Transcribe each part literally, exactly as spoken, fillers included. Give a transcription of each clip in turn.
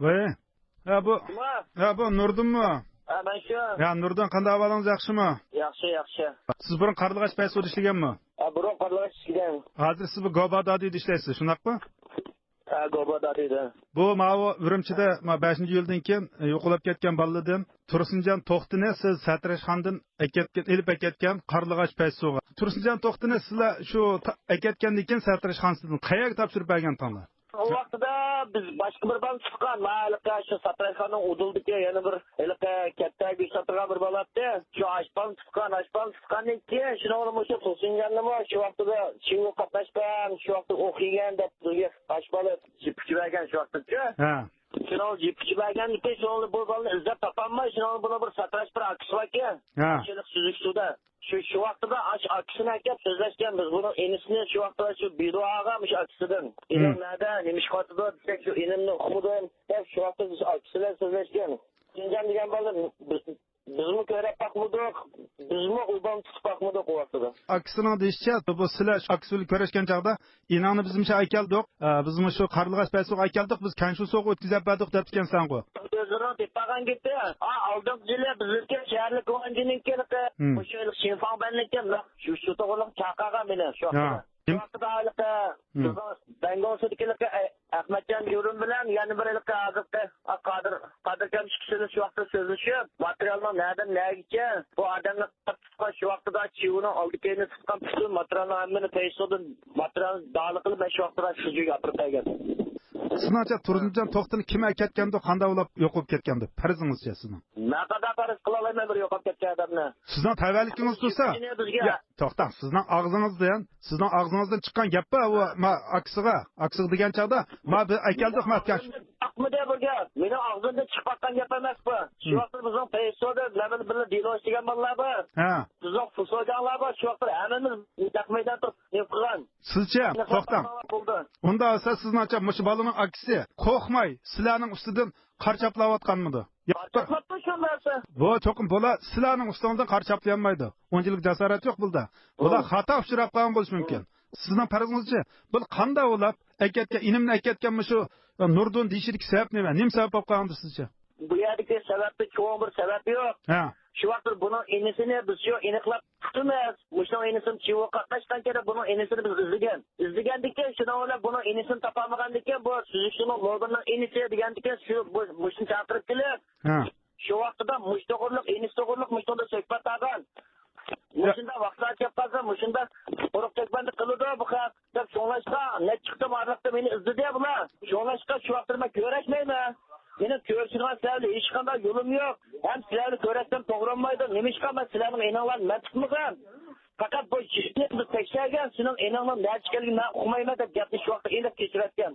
ۋەي. ھە، بۇ، كىم ئۇ؟ ھە، بۇ نۇردىنمۇ؟ ھە، مەن شۇ. ھە، نۇردىن، قانداق ئەھۋالىڭىز، ياخشىمۇ؟ ياخشى، ياخشى. سىز بۇرۇن قارلىغاچ پەيسۇدا ئىشلىگەنمۇ؟ ھە، بۇرۇن قارلىغاچ ئىشلىگەن. ھازىر سىز بۇ گوبا دادىدا ئىشلەيسىز، شۇنداقمۇ؟ ھە، گوبا دادىدا. بۇ ماۋۇ ئۈرۈمچىدە ما بەشىنچى ئىيۇلدىن كېيىن يوقىلىپ كەتكەن بالىدىن تۇرسۇنجان توختىنى سىز ساتىراشخانىدىن ئەكەتكەن، ئېلىپ ئەكەتكەن قارلىغاچ پەيسۇغا. تۇرسۇنجان توختىنى سىزلەر شۇ تا-، ئەكەتكەندىن كېيىن ساتىراشخانىسىدىن قەيەرگە تاپشۇرۇپ بەرگەنتىڭلار؟ ئۇ ۋاقتىدا بىز باشقا بىر بالىنى تۇتقان، ما ھېلىقى شۇ ساتىراشخانىنىڭ ئۇدۇلىدىكى يەنە بىر ھېلىقى كەتتە گۆش ساتىدىغان بىر بالا ئاتتى. شۇ ئاشپالنى تۇتقان، ئاشپالنى تۇتقاندىن كېيىن شۇنىڭ بىلەن مۇشۇ تۇرسۇنجاننىمۇ شۇ ۋاقتىدا شىۋىغا قاتناشقان، شۇ ۋاقتىدا ئوق يېگەن دەپ بىزگە ئاشپالنى جىپ ئۇچۇپ بەرگەن شۇ ۋاقتىدا. ھە. شۇنىڭ جىپ ئۇچۇپ بەرگەندىن كېيىن شۇنىڭ بۇ بالىنى ئىزدەپ تاپالماي، شۇنىڭ بۇنىڭ بىر ساتىراش بىر ئاكىسى باركەن. ھە. شۇ سۈزۈك سۇدا. شۇ، شۇ ۋاقتىدا ئاشۇ ئاكىسىنى ئەكەپ سۆزلەشكەن بىز. بۇنىڭ ئىنىسىنى شۇ ۋاقتىدا شۇ بىدۇ ئاغا مۇشۇ ئاكىسىدىن. ئىنىڭ نەدە، نېمە ئىش قىلىۋاتىدۇ دېسەك، شۇ ئىنىمنى ئۇقمىدىم دەپ شۇ ۋاقتىدا بىز ئاكىسى بىلەن سۆزلەشكەن. شىنجاڭ دېگەن بالىنى بىز، بىزمۇ كۆرۈپ باقمىدۇق، بىزمۇ ئۇ بالىنى تۇتۇپ باقمىدۇق ئۇ ۋاقتىدا. ئاكىسىنىڭ دېيىشىچە، بۇ سىلەر شۇ ئاكىسى بىلەن كۆرۈشكەن چاغدا ئىناڭنى بىز مۇشۇ ئەكەلدۇق، ئە، بىز مۇشۇ قارلىغاچ پەيسۇغا ئەكەلدۇق، بىز كەنشۇسوغا ئۆتكۈزۈپ بەردۇق دەپتىكەنسەنغۇ. ئۆزلىرىنىڭ دەپ بارغان گېپى، ئا، ئالدىنقى يىلى بىزنىڭكى شەھەرلىك گۇاڭجىنىڭكى ھېلىقى، مۇشۇ ھېلىقى شىنفاڭبەننىڭكى شۇ، شۇ توغرىلىق چاقىرغان مېنى شۇ ۋاقتىدا. شۇ ۋاقتىدا ھېلىقى بىزنىڭ بەنگوڭسىدىكى ھېلىقى ئەخمەتجان يۇرۇم بىلەن يەنە بىر ھېلىقى ھازىرقى، ئا، قادىر، قادىر كەمشىكىسىدە شۇ ۋاقتىدا سۆزلىشىپ، ماتېرىيالنىڭ نەدىن نەگىچە بۇ ئادەمنى تۇتقان شۇ ۋاقتىدا چىۋىنىڭ ئالدى كەينىنى تۇتقان پۈتۈن ماتېرىيالنىڭ ھەممىنى پەيسىدىن ماتېرىيالنى دالى قىلىپ مەن شۇ ۋاقتىدا شۇجىگە ئاپىرىپ بەرگەن. سىزنىڭچە تۇرسۇنجان توختىنى كىم ئەكەتكەندۇ، قانداق بولۇپ يوقىلىپ كەتكەندۇ پەرىزىڭىزچە سىزنىڭ؟ مەن قانداق پەرىز قىلالايمەن بىر يوقاپ كەتكەن ئادەمنى؟ سىزنىڭ تەۋەلىكىڭىز تۇرسا. بىزگە يا، توختاڭ، سىزنىڭ ئاغزىڭىزدىن، سىزنىڭ ئاغزىڭىزدىن چىققان گەپ بار، ئۇ ما ئاكىسىغا، ئاكىسىغا دېگەن چاغدا، ما بىز ئەكەلدۇق، ما ئەكەل- ئاقمىدى بۇ گەپ. مېنىڭ ئاغزىمدىن چىقىپ باققان گەپ ئەمەس بۇ. شۇ ۋاقىتتا بىزنىڭ پەيسۇدە مەن بىلەن دېلو ئىشلىگەن بالىلار بار. ھە. بىزنىڭ فۇسوجاڭلار بار. شۇ ۋاقىتتا ھەممىمىز نەق مەيدان تۇرۇپ نېمە قىلغان؟ سىزچە؟ توختاڭ. ئۇنداق بولسا سىزنىڭچە مۇشۇ بالىنىڭ ئاكىسى قورقماي سىلەرنىڭ ئۈستىدىن قارا چاپلاۋاتقانمىدۇ؟ يا، قارا چاپلاپتۇ شۇ نەرسە. بۇ چوقۇم بولا سىلەرنىڭ ئۈستىڭىزدىن قارا چاپلىيالمايدۇ. ئۇنچىلىك جاسارەت يوق بۇلدا. بۇلار خاتا ئۇچراپ قالغان بولۇشى مۇمكىن. سىزنىڭ پەرىزىڭىزچە، بۇ قانداق بولاپ ئەكەتكەن، ئىنىمنى ئەكەتكەن مۇشۇ نۇردىن دېيىشىدىكى سەۋەب نېمە؟ نېمە سەۋەب بولۇپ قالغاندۇ سىزچە؟ بۇ يەردىكى سەۋەبتە چوڭ بىر سەۋەب يوق. ھە. شۇ ۋاقىتتا بۇنىڭ ئىنىسىنى بىز شۇ ئېنىقلاپ تۇتىمىز. مۇشۇنىڭ ئىنىسىمۇ چىۋىغا قاتناشقان كېرەك، بۇنىڭ ئىنىسىنى بىز ئىزدىگەن. ئىزدىگەندىكىن شۇنىڭ بىلەن بۇنىڭ ئىنىسىنى تاپالمىغاندىكىن بۇ سۈزۈكسۇنىڭ لوبىنىڭ ئىنىسى دېگەندىكىن شۇ، بۇ، مۇشۇنى چاقىرىپ كېلىپ، ھە. شۇ ۋاقتىدا مۇشۇ توغرىلىق، ئىنىسى توغرىلىق مۇشۇنىڭدا سۆھبەت قىلغان. مۇشۇنداق ۋاقىتلار كەپ قالسا، مۇشۇنداق قۇرۇق چەكمەندە قىلىدۇ بۇ خەق دەپ شۇڭلاشقا، نەچچە قېتىم ئارىلىقتا مېنى ئىزدىدى بۇلار. شۇڭلاشقا شۇ ۋاقىتتا مەن كۆرەشمەيمەن. مېنىڭ كۆرۈشىدىغان سىلەر بىلەن ھېچقانداق يولۇم يوق. ھەم سىلەرنى كۆرەتسەم توغرا بولمايدۇ. نېمىشقا مەن سىلەرنىڭ ئېنىڭلارنى مەن تۇتمىغان؟ پەقەت بۇ يىگىتنى بىز تەكشۈرگەن، سېنىڭ ئېنىڭنىڭ نەدە ئىكەنلىكىنى مەن ئۇقمايمەن دەپ گەپنى شۇ ۋاقىتتا ئېنىق كېچىۋەتكەن.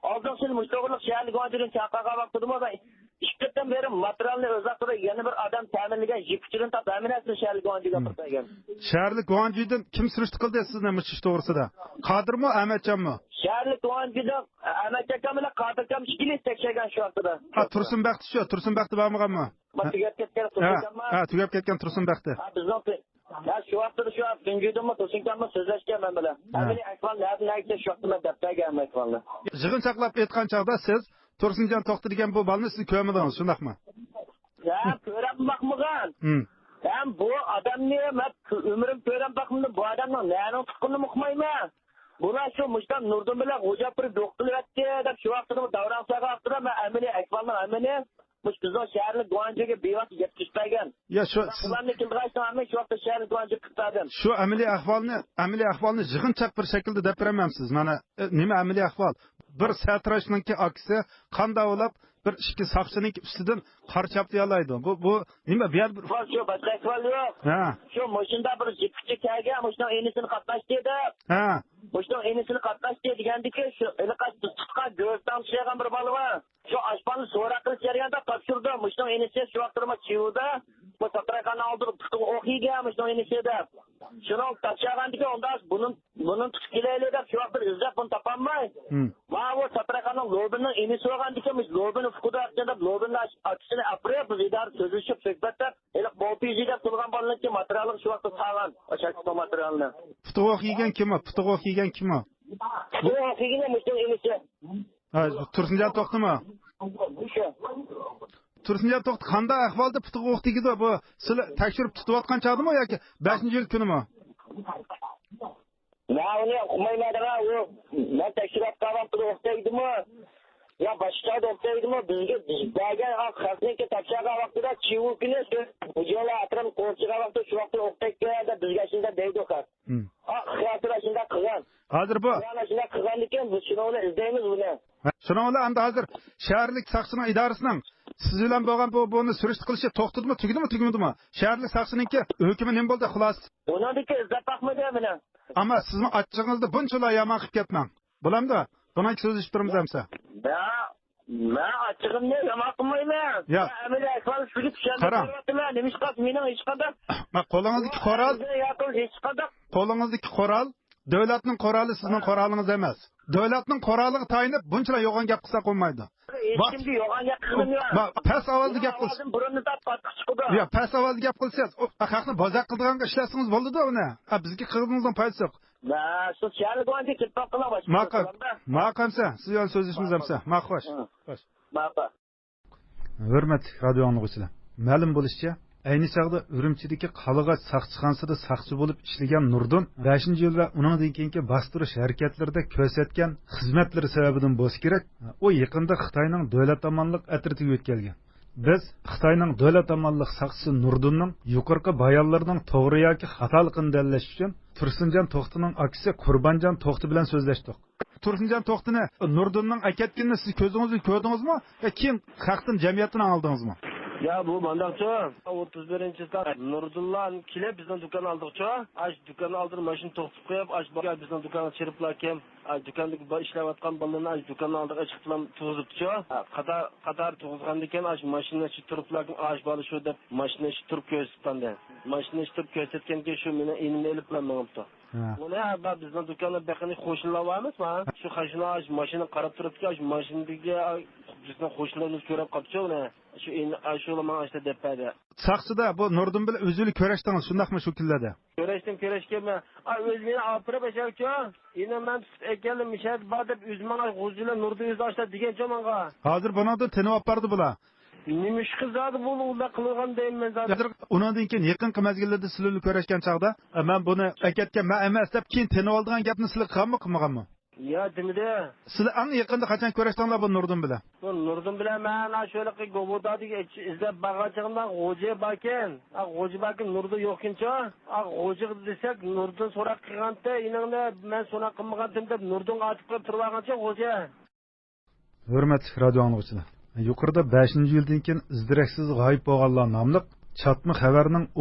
ئالدىنقى يىل مۇشۇ توغرىلىق شەھەرلىك گۇاڭجىدىن چاقىرغان ۋاقتىدىمۇ مەن ئىككى قېتىم بېرىپ ماتېرىيالنى ئۆز ھەققىدە يەنە بىر ئادەم تەمىنلىگەن، يىپ ئۇچۇرىنى تاپ ھەممە نەرسىنى شەھەرلىك گۇاڭجىگە ئاپىرىپ بەرگەن. شەھەرلىك گۇاڭجىدىن كىم سۈرۈشتە قىلدى سىزنى مۇشۇ ئىش توغرىسىدا؟ قادىرمۇ، ئەمەتجانمۇ؟ شەھەرلىك گۇاڭجىدىن ئەمەتجان ئاكام بىلەن قادىر ئاكام ئىككىلىسى تەكشۈرگەن شۇ ۋاقتىدا. ھا، تۇرسۇن بەختى شۇ، تۇرسۇن بەختى بارمىغانمۇ؟ ما تۈگەپ كەتكەن ھە، تۇرسۇن ئاكاممۇ؟ ھە، تۈگەپ كەتكەن تۇرسۇن بەختى. ھە، بىزنىڭ ھە، شۇ ۋاقىتتا شۇ تۇنجىدىنمۇ تۇرسۇن ئاكاممۇ سۆزلەشكەن مەن بىلەن. ھە. ئەمەلىي ئەھۋال نەدە نەگىچە شۇ ۋاقىتتا مەن دەپ بەرگەن ئەھۋالنى. يىغىنچاقلاپ ئېيتقان چاغدا سىز تۇرسۇنجان توختى دېگەن بۇ بالىنى سىز كۆرمىدىڭىز، شۇنداقمۇ؟ ھە، كۆرۈپ باقمىغان. ھىم. ھەم بۇ ئادەمنى مەن ئۆمرۈم كۆرۈپ باقمىدىم. بۇ ئادەمنىڭ نەنىڭ تۇتقىنىنى ئۇقمايمەن. بۇلار شۇ مۇشتام نۇردىن بىلەن غوجا بىر دوق قىلىۋەتتى دەپ شۇ ۋاقىتتا داۋراڭ ساغا ۋاقتىدا مەن ئەمەلىي ئەھۋالنىڭ ھەممىنى مۇشۇ بىزنىڭ شەھەرلىك گۇاڭجىگە بىۋاسىتە يەتكۈزۈپ بەرگەن. يا، شۇ سىز ئۇلارنى كېلىدىغان ئىشنىڭ ھەممىسى شۇ ۋاقىتتا شەھەرلىك گۇاڭجىگە قىلىپ بەردىم. شۇ ئەمەلىي ئەھۋالنى، ئەمەلىي ئەھۋالنى يىغىنچاق بىر شەكىلدە دەپ بېرەلمەمسىز؟ مانا، ئە، نېمە ئەمەلىي ئەھۋال؟ بىر سەتىراشنىڭكى ئاكىسى قانداق بولاپ بىر ئىككى ساقچىنىڭكى ئۈستىدىن قارا چاپلىيالايدۇ؟ بۇ، بۇ نېمە؟ بۇ يەردە بىر ئەھۋال شۇ، باشقا ئەھۋال يوق. ھە. شۇ مۇشۇنداق بىر جىپچى كەلگەن، مۇشۇنىڭ ئىنىسىنى قاتناشتى دەپ. ھە. مۇشۇنىڭ ئىنىسىنى قاتناشتى دېگەندىكى شۇ ھېلىقى تۇتقان گۆرستاڭدا ئىشلەيدىغان بىر بالا بار. شۇ ئاشپازنى سوراق قىلىش جەريانىدا تاپشۇرىدۇ. مۇشۇنىڭ ئىنىسى شۇ ۋاقىتتا چىۋىدا، بۇ ساتىرايخانا ئالدىدا پۇتىغا ئوق يېگەن مۇشۇنىڭ ئىنىسى دەپ. شۇنىڭ تاپشۇرغاندىكىن ئۇنداق بۇنى، بۇنى تۇتۇپ كېلەيلى دەپ شۇ ۋاقىتتا ئىزدەپ بۇنى تاپالماي. ھىم. ماۋۇ ساتىرايخانىنىڭ لوبىنىڭ ئىنىسى بولغاندىكىن مۇشۇ لوبىنى ئۇقىدۇ دەپ بۇ لوبىنىڭ ئاكىسىنى ئاپىرىپ بىز ئىدارە سۆزلىشىپ سۆھبەتلەپ ھېلىقى بوپىجى دەپ تۇرغان بالىنىڭكى ماتېرىيالىغا شۇ ۋاقىتتا سالغان ئاشۇ ماتېرىيالنى. پۇتىغا ئوق يېگەن كىم ئۇ؟ پۇتىغا ئوق يېگەن كىم ئۇ؟ پۇتىغا ئوق يېگىنى مۇشۇنىڭ ئىنىسى. ھە، تۇرسۇنجان توختىمۇ؟ تۇرسۇنجان توختى قانداق ئەھۋالدا پۇتىغا ئوق تېگىدۇ؟ بۇ سىلى تەكشۈرۈپ تۇتۇۋاتقان چاغدىمۇ ياكى بەشىنچى يىل كۈنىمۇ؟ مەن ئۇنى ئۇقمايمەن دەڭا، ئۇ مەن تەكشۈرۈۋاتقان ۋاقتىدا ئوق تەگدىمۇ يا باشقا چاغدا ئوق تەگدىمۇ، بىزگە بەرگەن خەقنىڭكى تاپشۇرغان ۋاقتىدا چىۋۇ كۈنى ئۇجۇلا ئاترام قوغچىغان ۋاقتىدا شۇ ۋاقتىدا ئوق تەگكەن دەپ بىزگە شۇنداق دەيدۇ خەق. ھىم. ئا، خىياسىدا شۇنداق قىلغان. ھازىر بۇ. خىياسىدا شۇنداق قىلغاندىكىن بىز شۇنىڭ بىلەن ئىزدەيمىز بۇنى. شۇنىڭ بىلەن ئەمدى ھازىر شەھەرلىك ساقچىنىڭ ئىدارىسىنىڭ سىز بىلەن بولغان بۇ، بۇنى سۈرۈشتە قىلىشى توختىدىمۇ، تۈگىدىمۇ، تۈگىمىدىمۇ؟ شەھەرلىك ساقچىنىڭكى ھۆكمى نېمە بولدى خۇلاسە؟ ئۇنىڭدىكى ئىزدەپ باقمىدى مېنى. ئەمما سىزنىڭ ئاچچىقىڭىزنى بۇنچىلا يامان قىلىپ كەتمەڭ. بولامدۇ؟ بۇنىڭ سۆزلىشىپ تۇرىمىز ئەمسە. مەن، مەن ئاچچىقىمنى يامان قىلمايمەن. يا. مەن ئەمەلىي ئەھۋالنى سىزگە چۈشەندۈرۈپ قاراڭ. بېرىۋاتىمەن. نېمىشقا مېنىڭ ھېچقانداق، ما، قولىڭىزدىكى قورال، ياقىن ھېچقانداق. قولىڭىزدىكى قورال دۆلەتنىڭ قورالى، سىزنىڭ قورالىڭىز ئەمەس. دۆلەتنىڭ قورالىغا تايىنىپ بۇنچىلا يوغان گەپ قىلساق بولمايدۇ. ھېچكىمگە يوغان گەپ قىلغىنى يوق. ما، پەس ئاۋازدا گەپ قىلسا. ئاۋازىم بۇرۇننىدەك قاتتىق چىقىدۇ. يا، پەس ئاۋازدا گەپ قىلسىڭىز، ئۇ خەقنى بازار قىلىدىغانغا ئىشلەتسىڭىز بولىدۇ ئۇنى. ھە، بىزگە قىلغىنىڭىزنىڭ پايدىسى يوق. مە، شۇ شەھەرگە بارغاندا كېلىپ باققىلا باشقا. ماقۇل. ماقۇل ئەمسە، سىز بىلەن سۆزلىشىمىز ئەمسە. ماقۇل، خوش. ھە. خوش. ماقۇل. ھۆرمەتلىك رادىيو ئاڭلىغۇچىلار، مەلۇم بولۇشىچە، ئەينى چاغدا ئۈرۈمچىدىكى قالىغاچ ساقچىخانىسىدا ساقچى بولۇپ ئىشلىگەن نۇردىن بەشىنچى يىل ۋە ئۇنىڭدىن كېيىنكى باستۇرۇش ھەرىكەتلىرىدە كۆرسەتكەن خىزمەتلىرى سەۋەبىدىن بولسا كېرەك، ئۇ يېقىندا خىتاينىڭ دۆلەت ئامانلىق ئەترىتىگە يۆتكەلگەن. بىز خىتاينىڭ دۆلەت ئامانلىق ساقچىسى نۇردىننىڭ يۇقىرىقى بايانلىرىنىڭ توغرا ياكى خاتالىقىنى دەلىللەش ئۈچۈن تۇرسۇنجان توختىنىڭ ئاكىسى قۇربانجان توختى بىلەن سۆزلەشتۇق. تۇرسۇنجان توختىنى نۇردىننىڭ ئەكەتكىنىنى سىز كۆزىڭىز بىلەن كۆردىڭىزمۇ؟ يا كېيىن خەقتىن، جەمئىيەتتىن ئاڭلىدىڭىزمۇ؟ يا، بۇ مانداقچۇ، ئوتتۇز بىرىنچى سائەت نۇردىنلار كېلىپ بىزنىڭ دۇكان ئالدىغىچۇ، ئاش دۇكان ئالدىدا ماشىنا توختىتىپ قويۇپ، ئاش بىزنىڭ دۇكانغا چىرىپلا كېلىپ، ئاي، دۇكاندىكى با-، ئىشلەۋاتقان بالىلارنى، ئاي، دۇكاننىڭ ئالدىغا ئېچىقىپلا تۇرغۇزۇپتۇچۇ. قاتار، قاتار تۇرغۇزغاندىن كېيىن، ئاش ماشىنا ئىچىدە تۇرۇپلا، ئاش بالا شۇ دەپ، ماشىنا ئىچىدە تۇرۇپ كۆرسىتىپتۇ. ماشىنا ئىچىدە تۇرۇپ كۆرسەتكەندىن كېيىن، شۇ مېنىڭ ئىنىمنى ئېلىپلا مېڭىپتۇ. ھە. ئۇنى، ھە، بىزنىڭ دۇكاندا بېقىنى قوشنىلار بار ئەمەسمۇ؟ شۇ قوشنا ئاش ماشىنا قاراپ تۇرۇپتۇ، ئاش ماشىنىدىكى، ئاي، بىزنىڭ قوشنىلىرىمىز كۆرۈپ قاپتۇچۇ ئۇنى. شۇ ئىن-، ئاي، شۇ ماڭا ئاشتا دەپ بەردى. ساقچىدا بۇ نۇردىن بىلەن ئۆزۈڭلار كۆرۈشتىڭىز، شۇنداقمۇ شۇ كۈنلەردە؟ كۆرۈشتۈم، كۆرۈشكەنمەن. ئا، ئۆزى مېنى ئاپىرىپ ئەشەلچۇ. ئىنىم مەن تۇتۇپ ئەكەلدىم، مۇشەدە بار دەپ ئۆزى ماڭا غۇزىلە نۇردىن ئۆزى ئاشتا دېگەنچۇ ماڭا. ھازىر بۇنىڭدىن تېنىۋاپ باردى بۇلار. نېمىشقا زادى بۇ ئۇنداق قىلغان دەيمەن زادى. ھازىر ئۇنىڭدىن كېيىن يېقىنقى مەزگىللەردە سىلەرنى كۆرۈشكەن چاغدا، ئە، مەن بۇنى ئەكەتكەن مەن ئەمەس دەپ كېيىن تېنىۋالىدىغان گەپنى سىلەر قىلغانمۇ، قىلمىغانمۇ؟ يا، دېمىدى. سىلەر ئەڭ يېقىندا قاچان كۆرۈشتۈڭلار بۇ نۇردىن بىلەن؟ بۇ نۇردىن بىلەن مەن ئاشۇ ھېلىقى گوبۇردادىكى ئىزدەپ بارغان چېغىمدا غوجا باركەن. ھە، غوجا باركەن، نۇردىن يوقكەنچۇ. ھە، غوجىغا دېسەك، نۇردىن سوراق قىلغانتى، ئىنىڭنى مەن سوراق قىلمىغانتىم دەپ نۇردىنغا ئاتىپ قىلىپ تۇرۇۋالغانچۇ غوجا. ھۆرمەتلىك رادىيو ئاڭلىغۇچىلار، يۇقىرىدا بەشىنچى يىلدىن كېيىن ئىز-دېرەكسىز غايىب بولغانلار ناملىق چاتما خەۋەرنىڭ